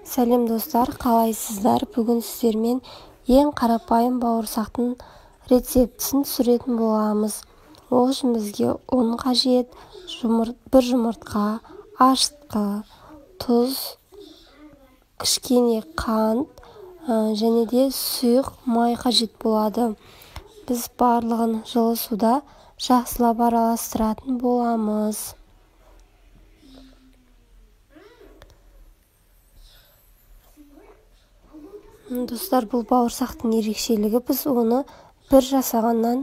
Сәлем достар, қалайсыздар? Бүгін сіздермен ең қарапайым бауырсақтың рецептісін түсіретін боламыз. Ол үшін бізге ұн қажет, бір жұмыртқа, ашытқы, тұз, кішкене қант және де сұйық май қажет болады. Біз барлығын жылы суда жақсылап араластыратын боламыз. Достар, бұл бауырсақтың ерекшелігі, біз оны бір жасағаннан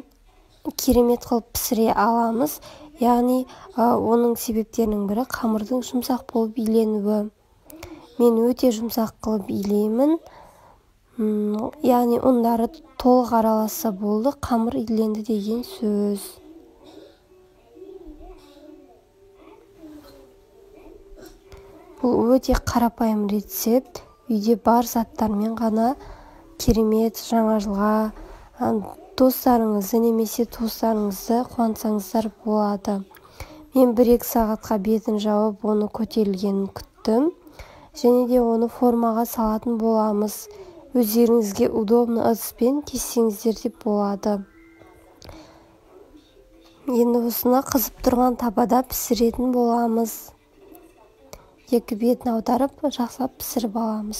керемет қылып пісіре аламыз. Яғни, оның себептерінің бірі қамырдың жұмсақ болып иленуі. Мен өте жұмсақ қылып илеймін. Яғни ұндары толық араласса болды, қамыр иленді деген сөз. Бұл өте қарапайым рецепт. Үйде бар заттармен ғана керемет жаңа жылға достарыңызды немесе туыстарыңызды қуантсаңыздар болады. Мен 1-2 сағатқа бетін жауып, оны көтерілгенін күттім. Және де оны формаға салатын боламыз. Өздеріңізге удобно ыдыспен кессеңіздер де болады. Енді осыны қызып тұрған табада пісіретін боламыз. Екі бетін аударып, жақсылап пісіріп аламыз.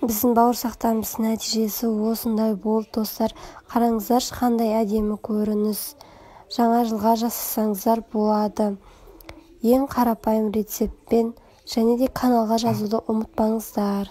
Біздің бауырсақтарымыздың нәтижесі осындай болды, достар. Қараңыздаршы, қандай әдемі көрініс. Жаңа жылға жасасаңыздар болады. Ең қарапайым рецептпен және де каналға жазуды ұмытпаңыздар.